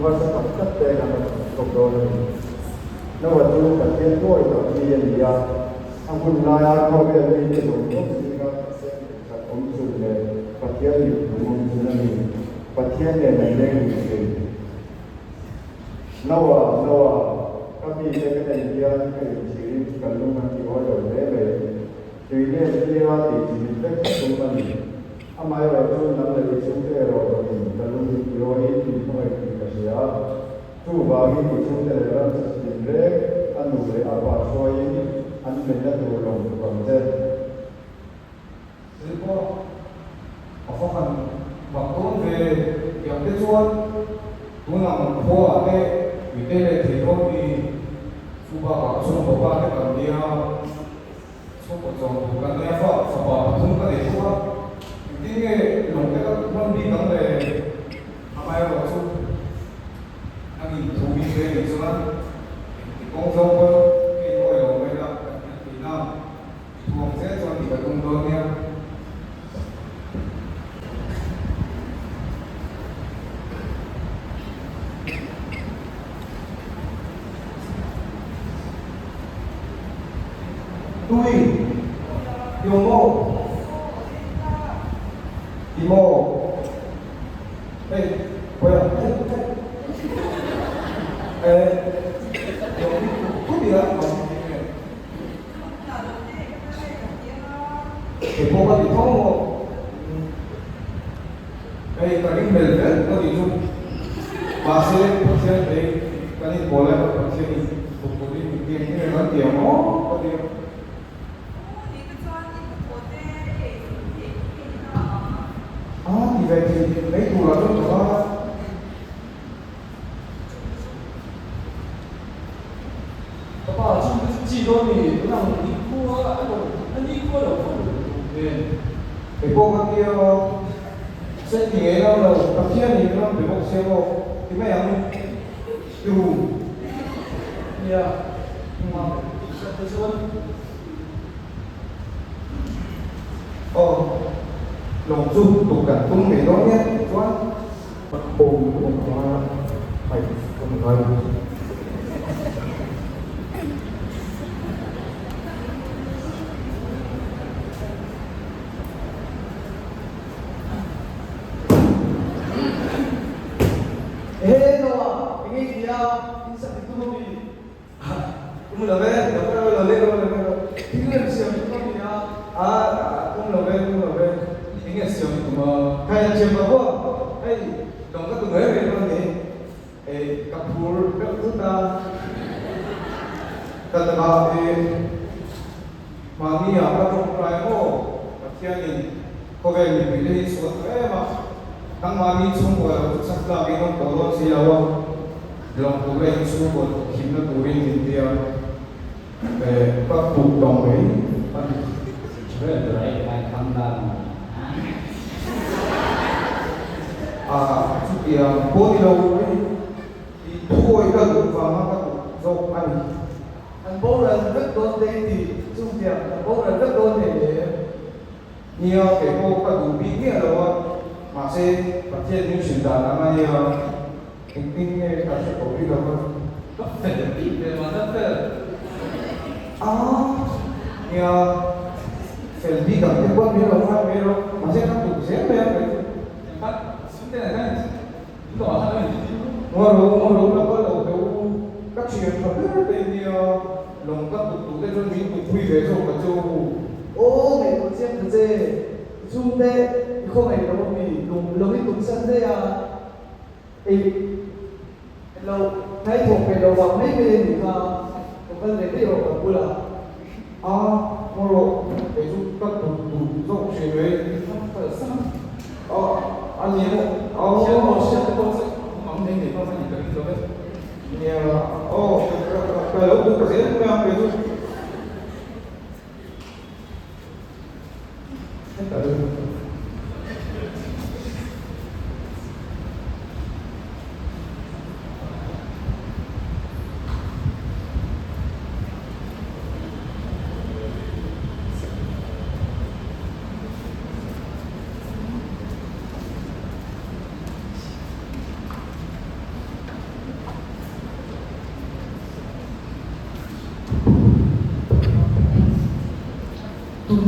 Harsa tak tak te kan rawn hmu chhuak dawn a ni. Noah chu Pathian tuai tak mi a ni a, a hun laia khawvel mite zawng zawng zinga Pathian duhsak awm chhun leh Pathian mithmung awm chhun a ni. Pathian nen an leng dun thin. Noah, Noah, ka mite ka en hian ka inchhirin ka lung an ti awi lo hle mai. Tui let tia tih chimit vek ka tum a ni. Amaherawhchu nang leh i chhungte erawh rawn ka lung i tiawiin min hmangaih tih ka hria a. Chuvangin i chhungte leh ramsa chitin reng a nu leh a pa hruaiin an venna tur lawm tuk ang che. Thil pawh a va han mak dawn ve tiang te chuan tunang khuaah te mite leh thei dawn mi chu bakah chhungkaw pa te kan nia. Chhungkaw chawm tur kan nia fa fapa pathum ka nei bawk a, engtin nge lawng te ka hman bik ang le? Amaherawh chu a nin thu min ve nih chuan engti kawng zawng pawn kei awi lo mai la kan hriat theih na i thu ang zel chuan tih ka tum dawn nia. Tui, Yomo, Timo, hei, khawiah, hei, hei, eh, Yomi, tu nia, Kei pawh ka ti tho maw? Hei ka ring hmel vel ka tih chu. Mahse Pathian hei kan inpawl lai khan Pathian in tuk turin min ti ang nge kan ti ang maw ka ti a. A ti ve thei mai turah chuan ka ngai a. Ka pa chu chi dawn ni tunah ang ni khua a lo a ni khua lo khawp lo duh hmel. Kei pawh ka tia sen ti ngei lo lo Pathian in ram be bawk sia maw ti mai ang ti hu. Nia engmah tih hriat te chuan. Aw lawng chu tuk kan tum ngei dawn nia tih chuan. Ehe Noah, eng nge i tia? In sak i tum a mi? Tum lo ve, lo ve lo le lo le lo. Thil lem siam i tum a mi a? A tum lo ve, tum lo ve. Eng nge siam i tum a? Khai a thiam lo bawk. Hei, lawng ka tum reng reng lo ni. Hei, ka phur deuh thut a. Ka takah e mahni ah ka tawngtai maw? Pathianin khawvel mipui te hi chhuah ta em a. Nangmahni chhungkaw lo chu chak tlak in awm tawh dawn si lo a. Lawng tur leh inchhungkaw thimna turin min ti a, ka tuk tawng mai a ni. A, chutiang pawh ni lo mai, i thuawi ka duh vanga ka tuk zawk a ni. An boral vek dawn te i ti, chutiang an boral vek dawn hei le. Nia, kei pawh ka duh bik miah lo a, mahse Pathian min hrilh dan ang a nia. Engtin nge ka hre tawh bik lo a. Ka fel bik ve mah na fel. A nia, fel bik ang te pawn min lo ngai mai lo, mahse ka tuk zel mai a kei chu. Engkhat sum te nen khan in dawh ah khan a inti ding Ngaw ro, ngaw ro la kal lo teh u, ka thian tha ber te nia, lawng ka tuk duh te chuan min tuk phui ve zawk ka chu. Aw ngaihtuah chiang ta che, i chhungte i khawngaih lo ami, lung lawng i tuk san daih a. Ei lo hnai thawk ve lo vang mai mai a nih kha, lo kal ve daih rawh kan bulah. A, ngaw rawh, kei chu ka tut duh zawk thin mai. A, a ni emaw, a. Thian maw hriat te pawh chu awm ang nei nei bak a ni ka ring lo e. Nia, aw, ka lo duh zel mai ang kei chu.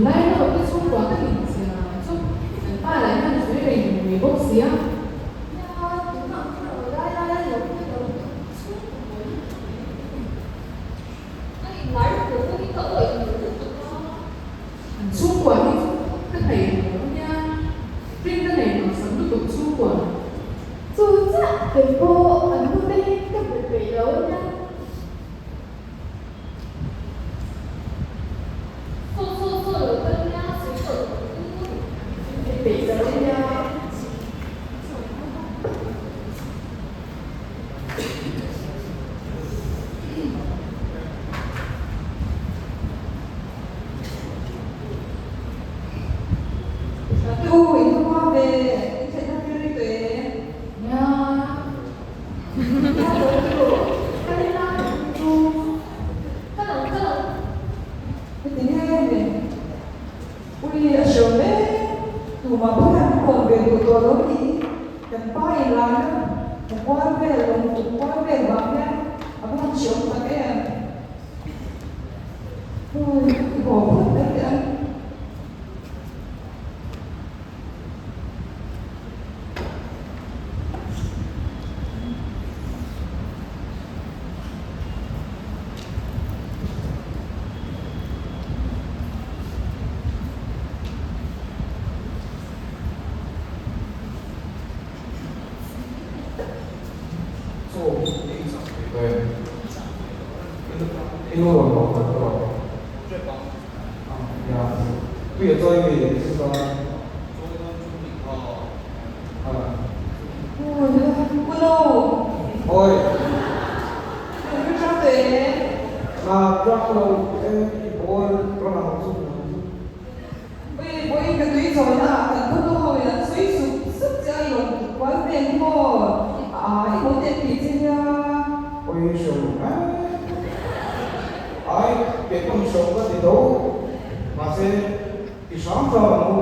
Tunlai erawh te chhungkua ka nih zia chu kan pa lah hian a sawi reng mai bawk si a. Nia, tunah khan aw lai lai a lo kal lo chhungkaw hawi lutuk mai hi ka ni. A inlar thu pawh hi ka awih lo lutuk a. An chhungkua hi chu ka thei lo a nia, rinna nei hnawhsak lutuk chhungkua. Chu chiah kei pawh an hnute hi ka be peih lo a nia. Saw saw saw lo kal nia, sawi tawh lo chu be peih lo a nia. Atu in ka hma ve, i theihna thil ri tawh e. Nia. Nia tawh chu, ka rin a chu. Ka lo, ka lo. Heti nge ni? Ui a hre mek, tumah pawh hian ka kawn ve duh tawh lo ni. Kan pa in larna hmu kual vel, lawng tuk kual vel vang hian a va han hreawm tak em. Ui, i haw phawt mai teh ang. Chaw ei chak ve tawh em? I nu rawn haw khat tawh ang. Nia, tui a chawi mi leh chu chuan. Chawi dawn chu ni kha. Uno. Oi. Ka tang tawh e. Na tang lo e i ball rawn ang chu. Ui vawiin ka tui chawina ah kan khawtu ho in an sawi sup sup che a lawm tuk kual vel hi maw aa i hmu teh tih che nia. Ui hre mai ai kei pawn hre ka ti tho mahse ti hram hram ang u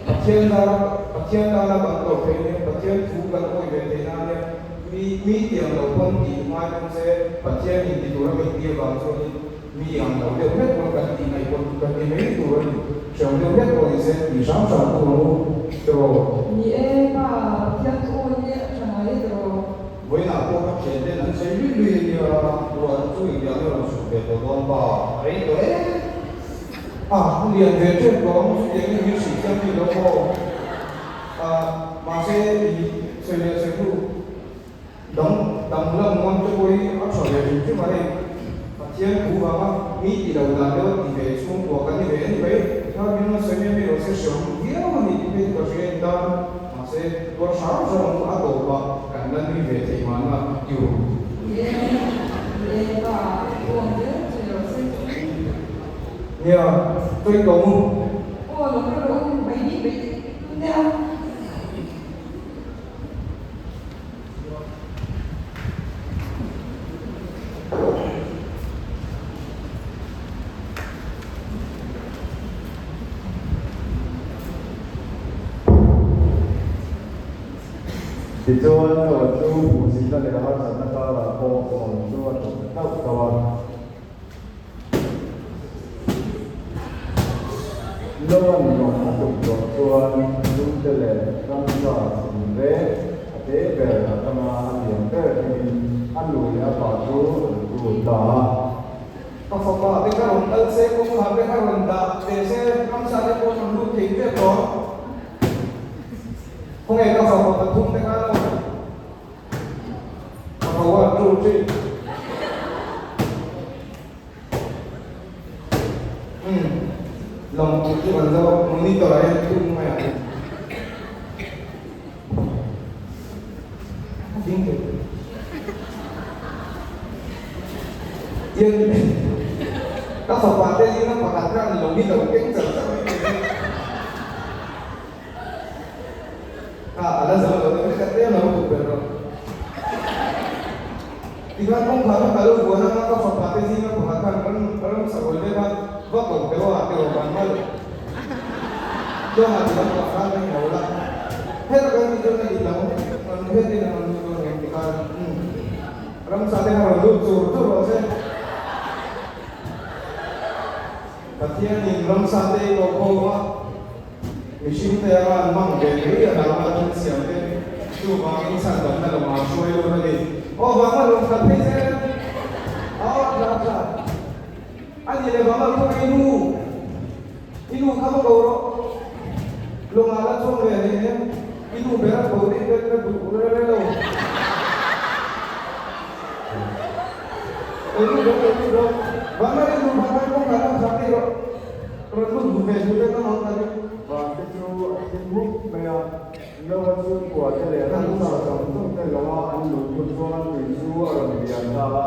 Pathian dar Pathian tana kan tlawh theih nia Pathian thu kan awih ve theih nan hian mi mi tiang lo pawn tih ngai pawn se Pathian in ti tura min ti avang chuanin Mi ang lo deuh hlek pawn kan tih ngaih pawn kan ti mai tur a ni. Hreu deuh hlek pawh ni se ti hram hram tur ang u tiraw. Ni e, pa Pathian chu awi hi a tha ngai e tiraw. Vawiinah pawh ka thian ten an sawi luih luih a nia, ruah te chu engtiang nge rawn chhuk ve tawh dawn pa, a rei tawh e. A lian ve tep tawh ang chutiang in min hrilh chiang bik lo maw? Ah, mahse i sawi leh sawi hnu. Dang dang lam ngam te pawh hi a tha ve hrim hrim a hei. Pathian thu vanga mi ti lo dan deuh a ti ve chhungkua kan ni ve a ni mai. Kha min rawn sawi mai mai rawh se hreawm viau a ni tih phei chu ka hria in tan. Mahse tuar hram hram ang chu a tawpah kan la nui ve thei mahna ti ru. Ni e, ni e pa awn zel che rawh se. Nia, chawi tawng u. Aw lo kal rawh u, mai ni mai nia. Tichuan, Noah chu hmuhsitna leh harsatna karah pawh lawng chu a ṭawp ta hlauh hlauh a. Noah-n lawng a tuk zawh chuan lungte leh ramsa chhun reng a te ber atanga a lian ber thlengin a nu leh a pa chu an lut ta a. Ka fapa te ka rawn kal se, kawngkhar te ka rawn dah ve se, ramsa te pawh rawn lut thei vek tawh. Khawnge ka fapa pathum te kha lo. Fapa 1, 2, 3. Umm lawng tih chu kan zo a, monitor ah hian tum mai ang. A ding thei. Tiang ka fapa te zinga pakhat khan lawng hi lo keng char char mai thei a. Kha a la zo lo deuh hlek a, tlem lo tuk ber rawh. Tikhan kawngkhar kha ka lo vuan anga ka fapa te zinga pakhat khan ram ram sarual deuh a va ko teuh a teuh van mal chuan a ti lam pah khan ka hmu la. Heta kan tih chuan a in lo rawn hetin a rawn lut dawn em tikhan umm ramsa te kha rawn lut chur chur rawh se. Pathian. Pathianin ramsa te i koh khawm a, mihringte anga an hmang ve mai a hlau a thil siam te chuvangin chhandamna lamah a hruai dawn a ni. Aw vang a lawm khat phei zel a, aw a tha a tha a ni le vang a khaw i nu i nu kha va ko rawh lawngah la chuang ve hle em i nu ber a ko rih ber ka duh re re lo. Vante chu a thim mup mai a, Noa chhungkua te leh ramsa zawng zawng te lawng a an luh hnu chuan tui chu a rawn lian ta a.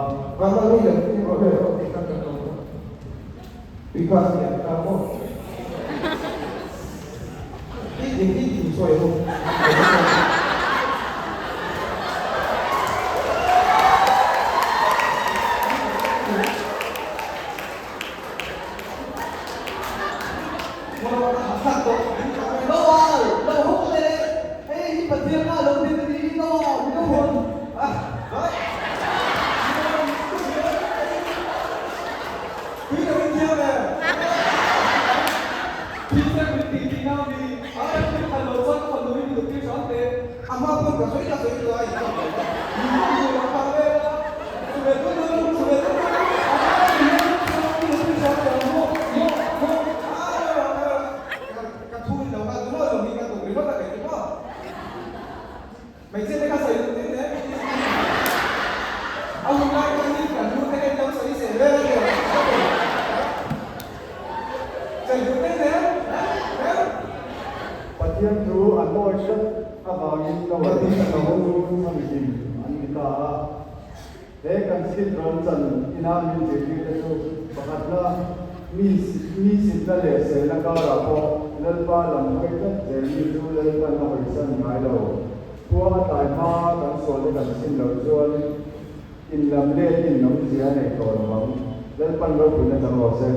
Pathian chu an awi hret avangin Noah leh a nu chu chhan hlim an ni ta a. He kan chhit ram chan ina min zirtirte chu pakhatna mi mi sitna leh selna karah pawh Lalpa lam hawi tlat zel mi chu Lalpan a hawisan ngai lo. Khua a tlai hma kan sualte kan chhin loh chuan in lam let in awmzia a nei tawh lo ang. Lalpan ropuina chang rawh se.